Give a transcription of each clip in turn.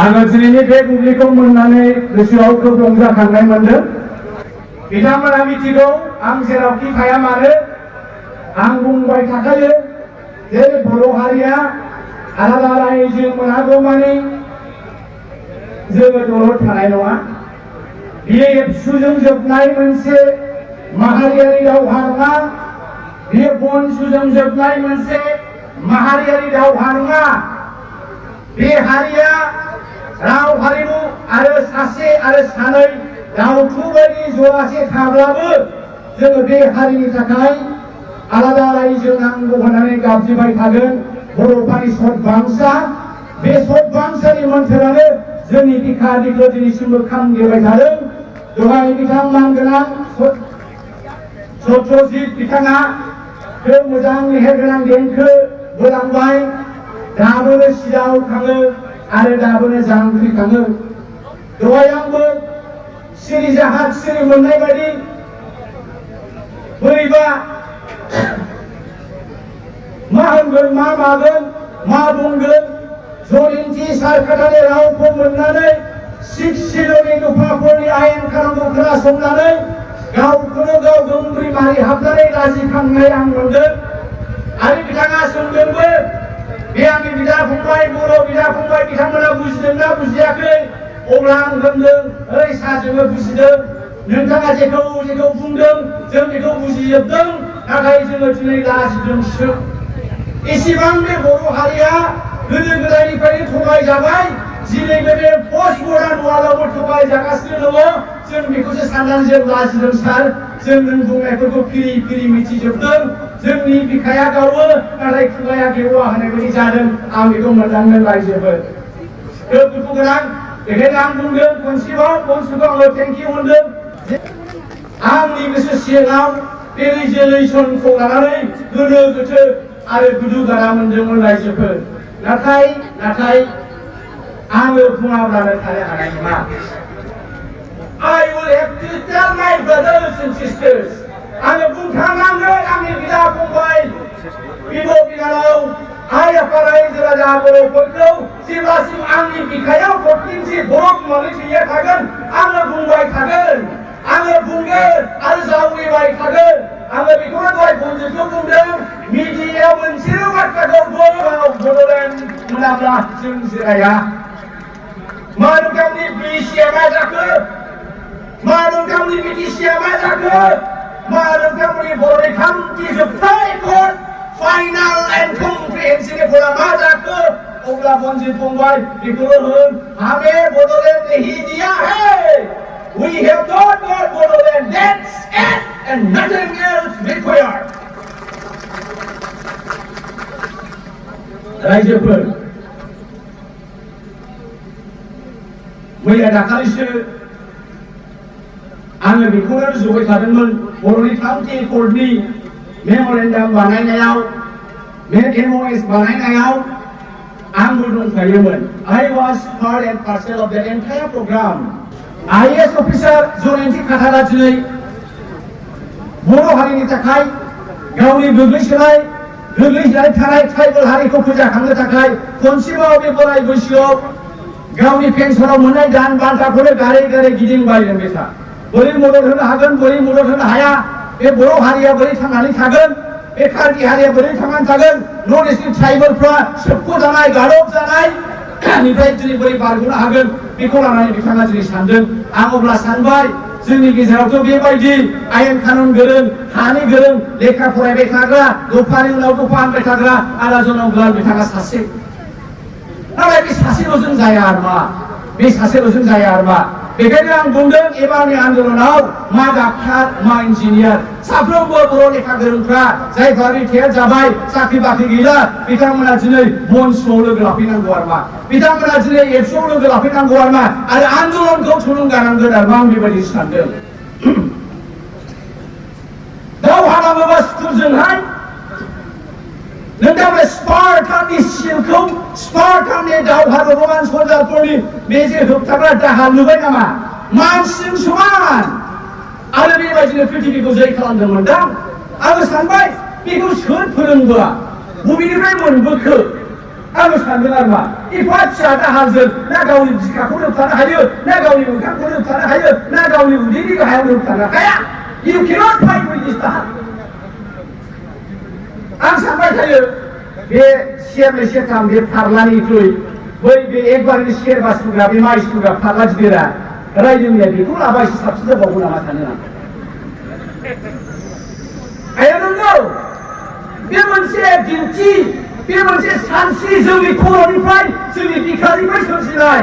आङो दिनैनि बे बुब्लिखौ मोननानै गोसोआव खोब रंजाखांनाय मोनदों। बिथांमोना मिथिगौ आं जेरावखि थाया मानो आं बुंबाय थाखायो जे बर' हारिया आलादा रायजो मोनागौमानि जोङो दलर थानाय नङा। बियो एबसुजों जोबनाय मोनसे माहारियारि दावहा नङा, बियो बनसुजों जोबनाय मोनसे माहारियारि दावहा नङा। बे हारिया राव हारिमु आरो सासे आरो सानै दाउथु बायदि जरासे थाब्लाबो जोङो बे हारिनि थाखाय आलादा रायजो नांगौ होननानै गाबज्रिबाय थागोन। बर'फोरनि सतबांसा, बे सतबांसानि मोन्थोरानो जोंनि बिखा बिखो दिनैसिमबो खामग्लिबाय थादों। दहाय बिथां मानगोनां सत्यजित बिथाङा खोब मोजां मेहेरगोनां देंखो बोलांबाय। दाबोनो सिराव थाङो आरो दाबोनो जांख्रि थाङो। दहाय आंबो सिरि जाहाज सिरि मोननाय बायदि बोरैबा मा होनगोन मा मागोन मा बुंगोन जरिन्थि सारखाथानि रावखौ मोननानै सिक्सिलनि दुफाफोरनि आयेन खालामखौ खोनासंनानै गावखौनो गाव गोमब्रि मारि हाबनानै लाजिखांनाय आं मोनदों। आरो बिथाङा सोंदोंबो बे आंनि बिदा फंबाय बर' बिदा फंबाय बिथांमोना बुजिदोंना बुजियाखै? अब्ला आं होनदों ओइ साजोंबो बुजिदों, नोंथाङा जेखौ बुंदों जों बेखौ बुजिजोबदों, नाथाय जोङो दिनै लाजिदोंसो। एसेबां बे बर' हारिया गोदो गोदायनिफ्रायनो थगायजाबाय, दिनैबो बे पस्ट मडार्न वार्ल्डआवबो थगायजागासिनो दङ। जों बेखौसो साननानै जों लाजिदों सार। जों नों बुंनायफोरखौ फिरि फिरि मिथिजोबदों। जोंनि बिखाया गावो नाथाय खुगाया गेवा होननाय बायदि जादों। आं बेखौ मोजाङै रायजोबो खोब दुखु गोनां। बेखायनो आं बुंदों खनसेबाव बनसुखौ आङो थेंकिउ होनदों। आंनि गोसो सिङाव बे रिजोलेसनखौ लानानै गोनो गोथो आरो गुदु गारा मोनदोंमोन रायजोफोर। नाथाय आङो बुङाब्लानो थानो हानाय नङा। I will have to tell my brothers and sisters. आङो बुंथारनांगोन आंनि बिदा फंबाय बिब' बिनानाव आइ आफा रायजो राजा बर'फोरखौ जेब्लासिम आंनि बिखायाव 14 बर' बिमानि थैया थागोन आङो बुंबाय थागोन, आङो बुंगोन आरो जावरिबाय थागोन। आङो बेखौनो दहाय बनजितखौ बुंदों, मिडियायाव मोनसेल' बाथ्राखौ बड'लेण्ड मोनाब्ला जों जिराया। मा रोखोमनि बिसिया मा जाखो, मा रोखोमनि बिटिसिया मा जाखो, मा रोखोमनि बर'नि थामथि जोबथा एकर्ड फाइनाल एन्ड कमप्रिहेन्सिभ एकर्डआ मा जाखो? अब्ला बनजित फंबाय बेखौल' होन, हमें बड'लेण्ड नहीं दिया है, we have not got Bodoland, that's it and nothing else required. रायजोफोर, मैया दाखालिसो आङो बेखौनो रुजुबाय थादोंमोन। बर'नि थामथि एकर्डनि मेम'रेन्डाम बानायनायाव, MOS बानायनायाव आंबो दंफायोमोन। I was part and parcel of the entire program. IAS officer Jayanti खाथारा दिनै बर' हारिनि थाखाय गावनि गोग्लैसोनाय थानाय ट्राइबेल हारिखौ फोजाखांनो थाखाय खनसेबाव बे बोराय बैसोआव गावनि पेन्सनाव मोननाय दान बान्थाखौनो गारै गारै गिदिंबायदों। बेथा बोरै मदद होनो हागोन, बोरै मदद होनो हाया, बे बर' हारिया बोरै थांनानै थागोन, बे कार्बि हारिया बोरै थांनानै थागोन, नर्थ इस्टनि ट्राइबेलफ्रा सोबख'जानाय गादब जानाय निफ्राय दिनै बोरै बारग'नो हागोन, बेखौ लानानै बिथाङा दिनै सानदों। आं अब्ला सानबाय जोंनि गेजेरावथ' बेबायदि आयेन कानुन गोरों, हानि गोरों, लेखा फरायबाय थाग्रा, दफानि उनाव दफा होनबाय थाग्रा आलाजनाव ग्लाल बिथाङा सासे। नाथाय बे सासेल'जों जाया आरो मा, बे सासेल'जों जाया आरो मा। बेखायनो आं बुंदों एबारनि आन्दोलनाव मा डाक्टार मा इन्जिनियार साफ्रोमबो बर' लेखा गोरोंफ्रा जायफ्रा रिटायार जाबाय, साख्रि बाख्रि गैला, बिथांमोना दिनै बनसुआव लोगो लाफैनांगौ आरो मा, बिथांमोना दिनै एबसुआव लोगो लाफैनांगौ आरो मा, आरो आन्दोलनखौ थुलुंगानांगोन आरो मा, आं बेबायदि सानदों। दावहा नाङोबा सुथुरजोंहाय नोंथांमोना स्पार्टाननि सिलखौ, स्पार्टाननि दावहारु रमान सलजारफोरनि बे जे होबथाग्रा दाहार नुबाय नामा? मानसिजों समान आरो बेबायदिनो पृथिबीखौ जै खालामदोंमोन दां। आङो सानबाय बेखौ सोर फोरोंबोआ, बबेनिफ्राय मोनबोखो? आङो सानदों आरो मा एफा फिसा दाहालजों ना गावनि बिखाखौ होबथानो हायो ना गावनि मोखांखौ होबथानो हायो ना गावनि उदैनि गाहायाव होबथानो हाया You cannot fight with this दाहाल आं सानबाय थायो बे सेरनै सेरथाम बे फारलानिख्रुइ बै बे एकबारनि सेरबा सुग्रा बे माइ सुग्रा फारला गिदिरा रायजोनिया बेखौ लाबा एसे साबसिन जाबावगौ नामा सानो आं I don't know बे मोनसे दिन्थि बे मोनसे सानस्रि जोंनि खर'निफ्राय जोंनि बिखानिफ्राय सोरजिनाय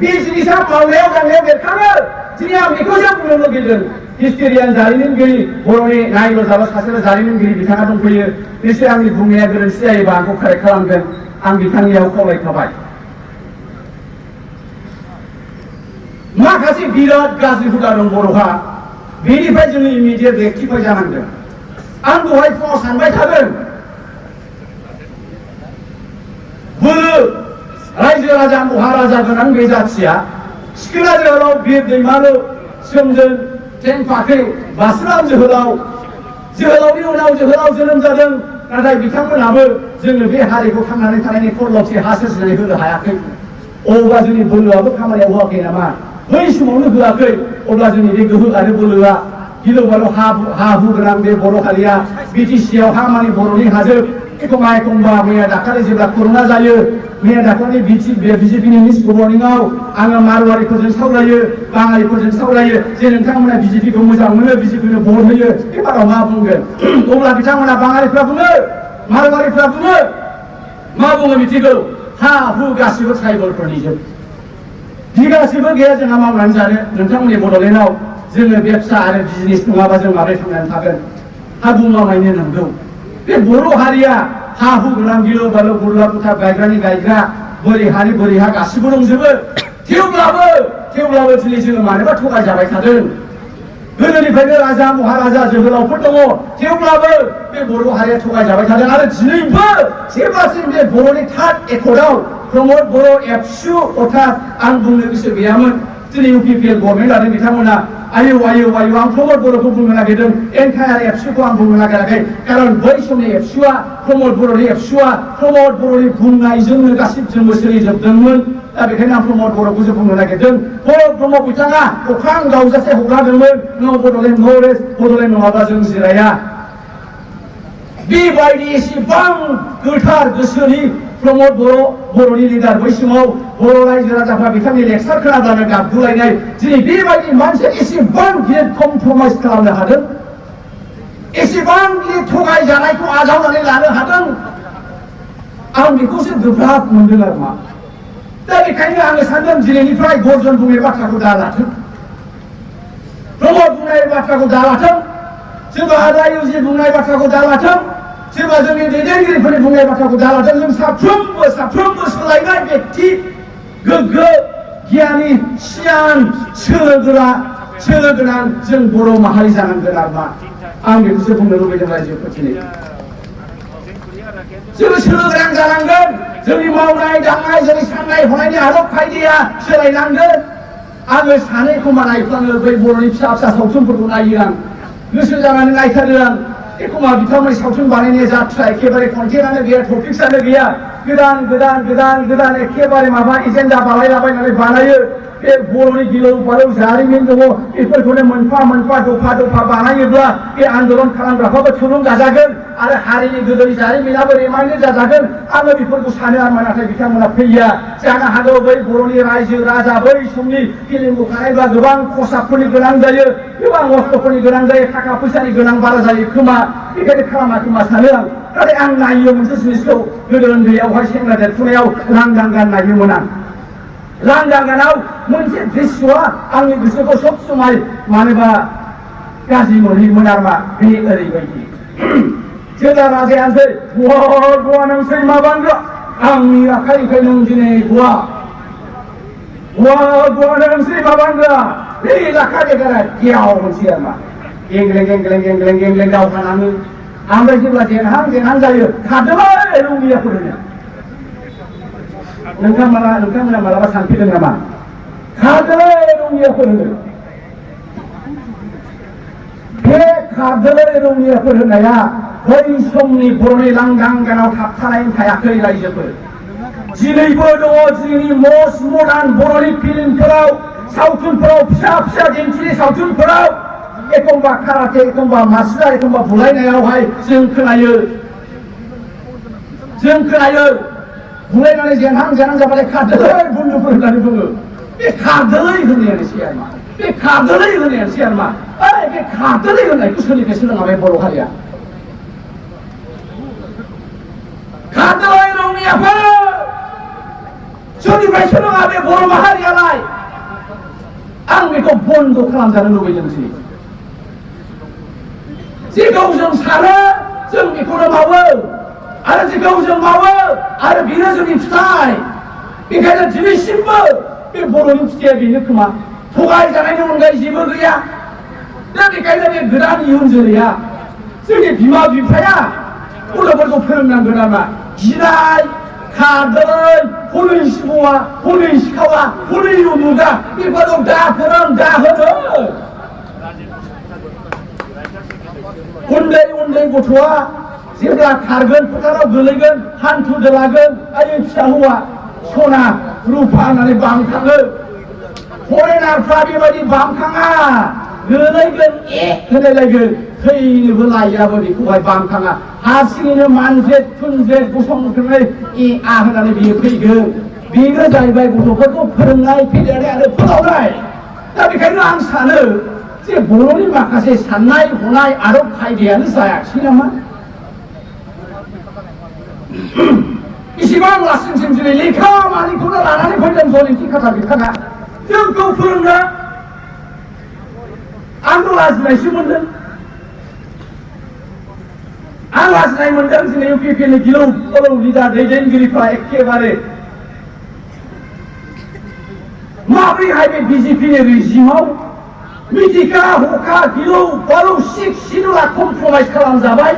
बे जिनिसा मावनायाव दांनायाव बेरखाङो दिनै आं बेखौसो बुंनो लुगैदों हिस्टोरियान जारिमिनगिरि बर'नि नायल' जाल' सासेल' जारिमिनगिरि बिथाङा दंफैयो निश्चय आंनि बुंनाया गोरोन्थि जायोबा आंखौ कारेक्ट खालामगोन आं बिथांनियाव खावलायखाबाय माखासे बिराद गाज्रि हुदा दं बर'हा बेनिफ्राय जोंनि इमिडियेट रेक्टिफाइ जानांगोन आं दहाय फुङाव सानबाय थादों बोलो रायजो राजा महाराजा गोनां बे जाथिया सिखोना जोहोलाव बिर दैमालु सोमदोन थेंफाख्रि बासिराम जोहोलावनि उनाव जोहोलाव जोनोम जादों नाथाय बिथांमोनाबो जोंनो बे हारिखौ थांनानै थानायनि खरलबसे हा सोरजिनानै होनो हायाखै अब्ला जोंनि बोलोआबो खामानियाव होआखै नामा बै समावनो होआखै अब्ला जोंनि बे गोहो आरो बोलोआ गिलु बालु हा हु गोनां बे बर' हारिया बिटिसिआव हा मानि बर'नि हाजोब एखम्बा मैया दाखालि जेब्ला कर'ना जायो मैया दाखालि बिजेपिनि मिस गभर्निंआव आङो मारवारिफोरजों सावरायो बाङालिफोरजों सावरायो जे नोंथांमोना बिजेपिखौ मोजां मोनो बिजेपिनो भट होयो बे बाराव मा बुंगोन अब्ला बिथांमोना बाङालिफ्रा बुङो मारवारिफ्रा बुङो मा बुङो मिथिगौ हा हु गासिबो ट्राइबेलफोरनिजोब बिगासेबो गैया जोंहा मावनानै जानो नोंथांमोननि बड'लेण्डआव जोङो बेबसा आरो बिजनेस नङाबा जों माबोरै थांनानै थागोन हा बु मावनायनो नंगौ बे बर' हारिया हा हु गोनां गिलु बालु गुरला गुथा गायग्रानि गायग्रा बोरि हानि बोरि हा गासिबो दंजोबो थेवब्लाबो दिनै जोङो मानोबा थगायजाबाय थादों गोदोनिफ्रायनो राजा महाराजा जोहोलावफोर दङ थेवब्लाबो बे बर' हारिया थगायजाबाय थादों आरो दिनैबो जेब्लासिम बे बर'नि थार्ड एकर्डआव प्रमद बर' एबसु अर्थात आं बुंनो गोसो गैयामोन दिनै इउपिपिएल गभर्नमेन्ट लादों बिथांमोना आयौ आं प्रमद बर'खौ बुंनो नागिरदों एन्टायार एबसुखौ आं बुंनो नागिराखै खारन बै समनि एबसुआ प्रमद बर'नि एबसुआ प्रमद बर'नि बुंनायजोंनो गासिबजोंबो सोलिजोबदोंमोन दा बेखायनो आं प्रमद बर'खौसो बुंनो नागिरदों ब्रह्म बिथाङा अख्रां गावजासे हगारदोंमोन नो बड'लेण्ड नो रेस्ट बड'लेण्ड नङाबा जों जिराया बेबायदि एसेबां गोथार गोसोनि प्रमद बर'नि लिडार बै समाव बर' रायजो राजाफ्रा बिथांनि लेक्सार खोनाब्लानो गाबगुलायनाय दिनै बेबायदि मानसिया एसेबां गिदिर कमप्रमाइज खालामनो हादों एसेबां गिदिर थगायजानायखौ आजावनानै लानो हादों आं बेखौसो गोब्राब मोनदों आरो मा दा बेखायनो आङो सानदों दिनैनिफ्राय गर्जन बुंनाय बाथ्राखौ दालाथों प्रमद बुंनाय बाथ्राखौ दालाथों सोरबा आदा इउजि बुंनाय बाथ्राखौ दालाथों सोरबा जोंनि दैदेनगिरिफोरनि बुंनाय बाथ्राखौ दालाथों जों साफ्रोमबो सोलायनाय बेक्ति गोग्गो गियानि सियान सोलो गोनां जों बर' माहारि जानांगोन आरो मा आं बेखौसो बुंनो लुबैदों रायजोफोरनि जोङो सोलो गोनां जानांगोन जोंनि मावनाय दांनाय जोंनि साननाय हनायनि आदब खायदाया सोलायनांगोन आङो सानो एखम्बा नायफ्लाङो बै बर'नि फिसा सावथुनफोरखौ नायो आं गोसो जानानै नायथारो आं एखम्बा बिथांमोननि सावथुन बानायनाय जाथ्रा एखेबारे कन्टेन्टआनो गैया टपिक्सआनो गैया गोदान एखेबारे माबा एजेन्डा बानायलाबायनानै बानायो बे बर'नि गिलु बालु जारिमिन दङ बेफोरखौनो मोनफा दफा बानायोब्ला बे आन्दलन खालामग्राफ्राबो थुलुंगाजागोन आरो हारिनि गोदोनि जारिमिनाबो रिमाइन्ड जाजागोन आङो बेफोरखौ सानो आरो नाथाय बिथांमोना फैया जानो हागौ बै बर'नि रायजो राजा बै समनि फिल्मखौ खानायब्ला गोबां खसाबफोरनि गोनां जायो गोबां अस्थ्रफोरनि गोनां जायो थाखा फैसानि गोनां बारा जायो खोमा बेखायनो खालामा खोमा सानो आं नाथाय आं नायो मोनसे जिनिसखौ गोदो उन्दैयावहाय सेंग्रा देरफुनायाव लांदां गान नायोमोन आं लांदां गानाव मोनसे दृश्यआ आंनि गोसोखौ सब समाय मानोबा गाज्रि मोनहैयोमोन आरो मा बे ओरैबायदि जेब्ला राजायानोसै गवा नोंसै माबांगो आंनि आखाइनिफ्राय नों दिनै गवा नोंसै माबांगो बे लाखा देगारा गेयाव मोनसे आरो मा गेंग्लें दावहा नाङो ओमफ्राय जेब्ला जेनहां जायो खारदोंलै रौनियाफोर होनो नोंथांमोना मालाबा सानफेरदों नामा खारदोंलै रौनियाफोर होनो बे खारदोंलै रौनियाफोर होननाया बै समनि बर'नि लांदां गानाव थाबथानायनि थायाखै रायजोफोर दिनैबो दङ जोंनि मस्ट मडार्न बर'नि फिल्मफोराव सावथुनफोराव फिसा फिसा दिन्थिनाय सावथुनफोराव एखमबा काराटे एखमबा मार्शेल आर्ट एखमबा बुलायनायावहाय जों खोनायो बुलायनानै जेनहां जाबाथाय खारदोलै बन्दुफोर होननानै बुङो। बे खारदोलै होननायानोसै आरो मा बे खारदोलै होननायानोसै आरो मा बे खारदोलै होननायखौ सोरनिफ्राय सोलोङा बे बर' हारिया? खारदोलै रौनियाफोर सोरनिफ्राय सोलोङा बे बर' माहारियालाय? आं बेखौ बन्द खालामजानो लुबैदोंसै। जेखौ जों सानो जों बेखौनो मावो आरो जेखौ जों मावो आरो बेनो जोंनि फिथाइ। बेखायनो दिनैसिमबो बे बर'नि फिथाइया बेनो खोमा, थगायजानायनि अनगायै जेबो गैया। दा बेखायनो बे गोदान इयुन जोलैया जोंनि बिमा बिफाया गथ'फोरखौ फोरोंनांगोन आरोमा गिनाय खारदोलै हनै सिबौआ हनै सिखावा हनै उमुगा बेफोरखौ दा फोरों दा होनो। उन्दै गथ'आ जेब्ला खारगोन फोथाराव गोलैगोन हान्थु दोलागोन आयै फिसा हौवा सना रुफा होननानै बामखाङो। फरेनारफ्रा बेबायदि बामखाङा, गोलैगोन होनायलायगोन थैनोबो लायाबो बेखौहाय बामखाङा। हारसिङैनो मानजेद थुनजेद गसंथोनै आ होनानै बियो फैगोन। बेनो जाहैबाय गथ'फोरखौ फोरोंनाय फेदेरनाय आरो फोलावनाय। दा बेखायनो आं सानो जे बर'नि माखासे साननाय हनाय आदब खायदायानो जायाखिसै नामा? इसिबां लासिंसिं दिनै लेखा मानिखौनो लानानै फैदों जयन्ति खाथा बिथाङा जोंखौ फोरोंनो। आंथ' लाजिनायसो मोनदों। आं लाजिनाय मोनदों दिनै इउपिपिएलनि गिलौ गलौ लिडार दैदेनगिरिफ्रा एखेबारे माब्रैहाय बे बिजेपिनि रेजिमाव मिथिखा हखा गिलौ गलौ सिदुला कमप्रमाइज खालामजाबाय।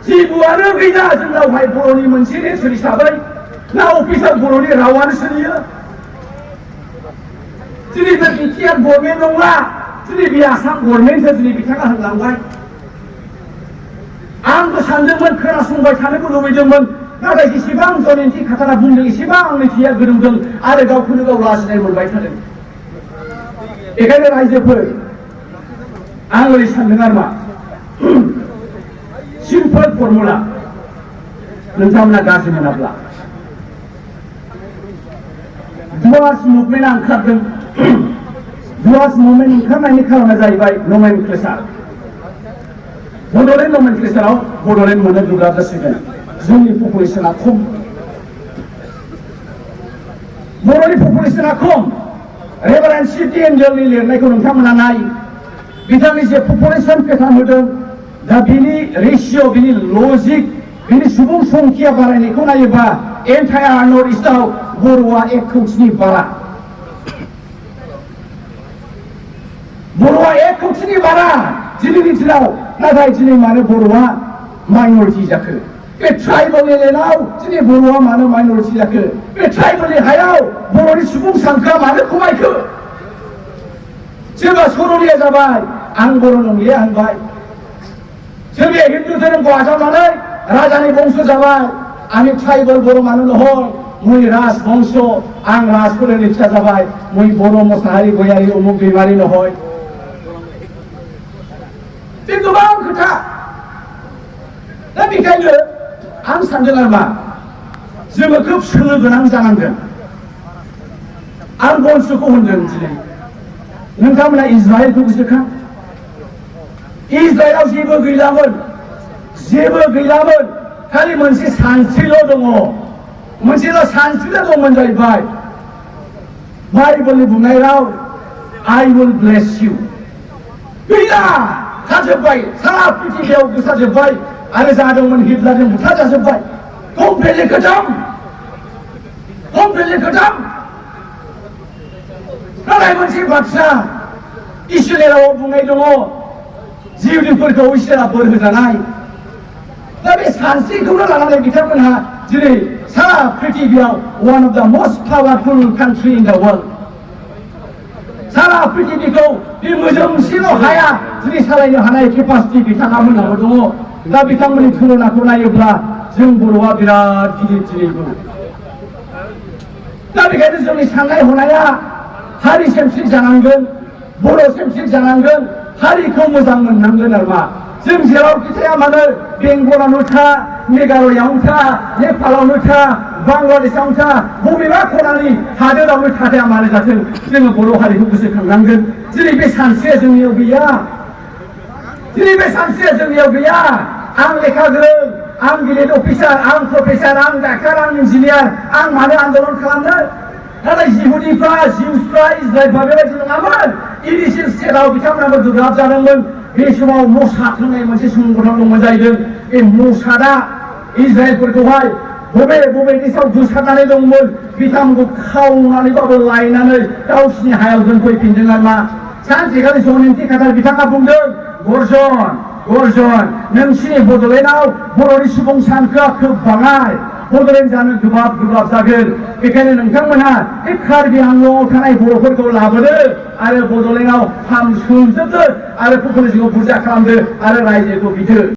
जेबोआनो गैया जोंनावहाय बर'नि मोनसे नेरसोन हिसाबै ना अफिसार बर'नि रावानो सोलियो। दिनै बे बिटिआर गभर्नमेन्ट नंला, दिनै बे आसाम गभर्नमेन्टसो दिनै बिथाङा होनलांबाय। आंबो सानदोंमोन खोनासंबाय थानोबो लुबैदोंमोन, नाथाय जेसेबां जयन्ति खाटारा बुंदों एसेबां आंनि थैया गोदौदों आरो गावखौनो गाव लाजिनाय मोनबाय थादों। बेखायनो रायजोफोर आं ओरै सानदों आरो मा सिम्पल फर्मुला नोंथांमोना गाज्रि मोनाब्ला डुवार्स मुभमेन्टआ ओंखारदों। डुवार्स मुभमेन्ट ओंखारनायनि खारना जाहैबाय नमेनक्लेचार। बड'लेण्ड नमेनक्लेचाराव बड'लेण्ड मोननो गोब्राब जासिगोन। जोंनि पपुलेसना खम, बर'नि पपुलेसना खम। रेभारेन्ड सिटि एन्जेलनि लिरनायखौ नोंथांमोना नाय। बिथांनि जे पपुलेसन पेटार्न होदों, दा बिनि रेशिय' बिनि लजिक बिनि सुबुं संख्या बारायनायखौ नायोबा एन्टायार नर्थ इस्टआव बर'आ 1 कौटिनि बारा। बर'आ 1 कौटिनि बारा दिनैनि दिनाव। नाथाय दिनै मानो बर'आ माइनरिटि जाखो? बे ट्राइबेल एलेनाव दिनै बर'आ मानो माइनरिटि जाखो? बे ट्राइबेलनि हायाव बर'नि सुबुं सानखोआ मानो खमायखो? सोरबा सर'निया जाबाय आं बर' नंलिया होनबाय, सोरबाया हिन्दु धोरोमखौ आजावनानै राजानि बंश जाबाय आंनि ट्राइबेल बर' मानो नहय मुई राज बंश आं राजफोरनि फिसा जाबाय मुई बर' मोसाहारि गयारि उमुक दैमारि नहय। बे गोबां खोथा। दा बेखायनो आं सानदों आरो मा जोङो खोब सोलो गोनां जानांगोन। आं बंशखौ होनदों दिनै नोंथांमोना इजराइलखौ गोसोखां। इजराइलाव जेबो गैलामोन, खालि मोनसे सानस्रिल' दङ, मोनसेल' सानस्रिल' दंमोन जाहैबाय बाइबेलनि बुंनाय राव I will bless you। गैला, खाजोब्बाय, सारा पृथिबियाव गोसारजोब्बाय आरो जादोंमोन हिटलारजों बुथारजाजोब्बाय। कमप्लिटलि खतम। नाथाय मोनसे बाथ्रा इसोरनि रावाव बुंनाय दङ जिउफोरखौ इसोरा बोर होजानाय। दा बे सानस्रिखौनो लानानै बिथांमोनहा दिनै सारा पृथिबियाव one of the most powerful country in the world। सारा पृथिबिखौ बे मोजोमसेल' हाया दिनै सालायनो हानाय केपासिटि बिथांमोनहाबो दङ। दा बिथांमोननि तुलनाखौ नायोब्ला जों बर'आ बिराद गिदिर दिनैबो। दा बेखायनो जोंनि साननाय हनाया हारि सेमसिक जानांगोन, बर' सेमसिक जानांगोन, हारिखौ मोजां मोननांगोन आरो मा जों जेरावखि थाया मानो बेंगलावनो था, मेघालयावनो था, नेपालावनो था, बांलादेशआवनो था, बबेबा खनानि हादोरावनो थाया मानो जाथों जोङो बर' हारिखौ गोसोखांनांगोन। दिनै बे सानस्रिया जोंनियाव गैया, दिनै बे सानस्रिया जोंनियाव गैया। आं लेखा गोरों, आं गिदिर अफिसार, आं प्रफेसार, आं डाक्टार, आं इन्जिनियार, आं मानो आन्दलन खालामनो? नाथाय जिहुदिफ्रा, जिउसफ्रा, इजराइलफ्रा बेबायदि नङामोन। इनिसियेल स्टेटआव बिथांमोनाबो गोब्राब जादोंमोन। बे समाव मसाद होननाय मोनसे संगठन दंमोन जाहैदों। बे मसादआ इजराइलफोरखौहाय बबे बबे देशआव गोसारनानै दंमोन बिथांमोनखौ खावनानैबाबो लायनानै गावसिनि हायाव दोनफैफिनदों आरो मा सानसेखालि जयन्ती खातार बिथाङा बुंदों, गर्जन नोंसिनि बड'लेण्डआव बर'नि सुबुं सानखोआ खोब बाङाय, बड'लेण्ड जानो गोब्राब जागोन। बेखायनो नोंथांमोनहा बे कार्बि आंलंआव थानाय बर'फोरखौ लाबोदो आरो बड'लेण्डआव फार्म सोजोबदो आरो पपुलेसनखौ बुरजा खालामदो आरो रायजोखौ बिदो।